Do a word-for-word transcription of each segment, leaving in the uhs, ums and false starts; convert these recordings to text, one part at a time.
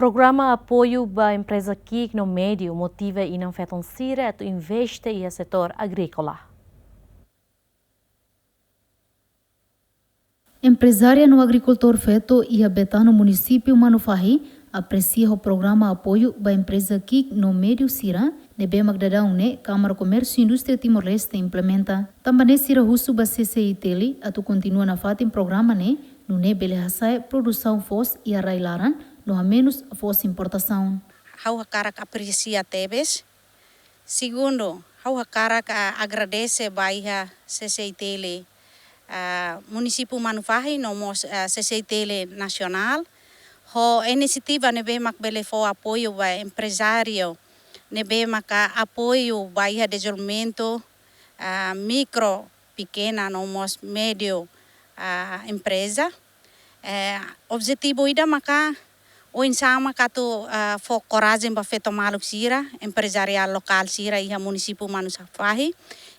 Programa apoiu ba empreza ki'ik no médiu motiva inan-feton sira atu investe iha setór agríkola. Emprezária no agrikultór feto iha Betano, munisípiu Manufahi, apresia ho programa apoiu ba empreza ki'ik no médiu sira, ne'ebé mak daudaun ne'e Kámara Komérsiu Indústria Timor-Leste implementa. Tanba ne'e sira husu ba C C I T L atu kontinua nafatin programa ne'e, nune'e bele hasa'e produsaun foos iha rai-laran, no hamenus foos importasaun. Ha'u hakarak apresia tebes. Segundu, ha'u hakarak, ah, agradese ba iha C C I T L, ah, munisípiu Manufahi, no mós, ah, C C I T L nasionál, ho inisiativa ne'ebé mak bele fó apoiu ba emprezáriu, ne'ebé maka apoiu ba iha dezenvolvimentu, ah, mikro, pekena, no mós médiu, ah, empreza. Eh, objetivu ida maka oinsá maka atu, ah, fó korajen ba feto maluk sira, emprezáriu lokál sira iha munisípiu Manufahi,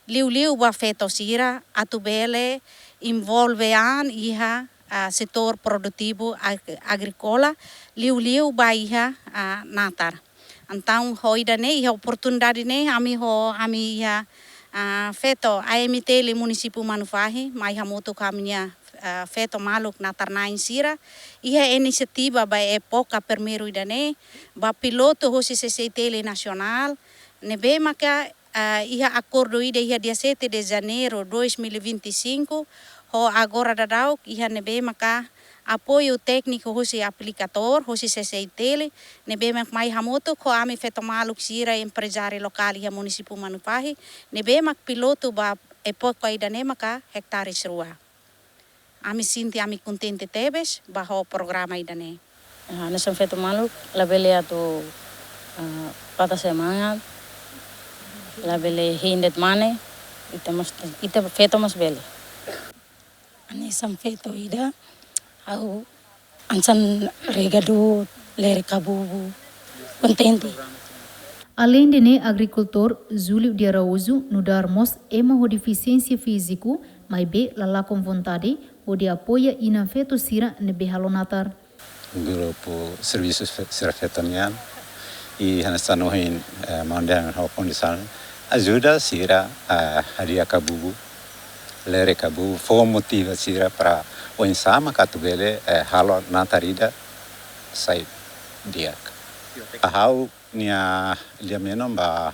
liuliu ba feto sira atu bele envolve an iha, ah, setór produtivu ag-, agríkola, liuliu ba iha, ah, natar. Entaun, ho ida-ne'e, iha oportunidade ne'e, ami ho, ami iha, ah, feto A M T L munisípiu Manufahi, mai hamutuk ho ami-nia, ah, feto maluk natar-na'in sira, iha inisiativa ba époka primeiru ida-ne'e, ba pilotu husi C C I T L nasionál, ne'ebé maka, ah, iha akordu ida iha dia sete de Janeiro dois mil e vinte e cinco, ho agora daudaun iha ne'ebé maka apoiu tékniku husi aplikadór, husi C C I T L, ne'ebé mak mai hamutuk ho ami feto maluk sira emprezáriu lokál iha munisípiu Manufahi, ne'ebé mak pilotu ba époka ida-ne'e maka ektares rua. Ami sente ami kontente tebes ba ho programa ida-ne'e. Ah, hanesan feto maluk, labele atu, ah, patah semangat, labele hein de'it mane, ita mós, ita feto mós bele. Hanesan feto ida, ha'u hanesan rega du'ut, lere kabubu, kontente. Aleinde ne'e, agrikultór Júlio de Araújo nu'udar mós ema ho defisiénsia fíziku, maibé la lakon vontade hodi apoia inan-feto sira ne'ebé halo natar. Grupu servisu fe-, sira feto nian, i hanesan ohin, eh, maun dehan ho kondisaun, ajuda sira, eh, hadi'a kabubu, lere kabubu, fó motiva sira para oinsá maka atu bele, eh, halo natar ida sai di'ak. Ha'u-nia lia-menon ba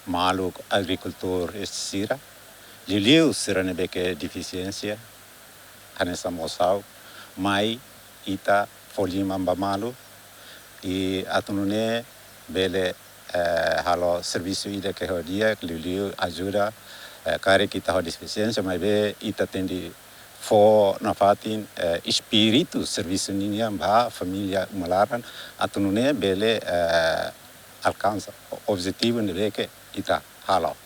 maluk agrikultór sira, liuliu sira ne'ebé ke defisiénsia, hanesan mós ha'u, mai ita fó liman ba malu, i atu nune'e bele, eh, halo servisu ida ke ho di'ak, liuliu ajuda, eh, karik ita ho defisiénsia, maibé ita tenke fó nafatin, eh, espíritu servisu ninian ba família uma laran, atu nune'e bele, eh, alkansa objetivu ne'ebé ke ita halo.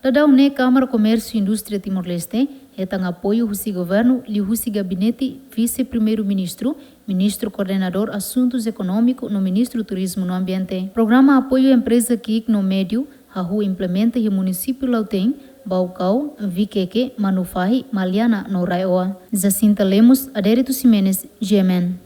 Daudaun ne'e Kámara Komérsiu Indústria Timor-Leste hetan apoiu husi governu, liuhusi gabinete Vise-Primeiru-Ministru, Ministru Koordenadór Asuntus Ekonómiku no Ministru Turizmu no Ambiente. Programa apoiu empreza ki'ik no médiu hahú implementa iha munisípiu Lautein, Baucau, Viqueque, Manufahi, Maliana no RAEOA. Jacinta Lemos, Adérito Ximenes, G M N.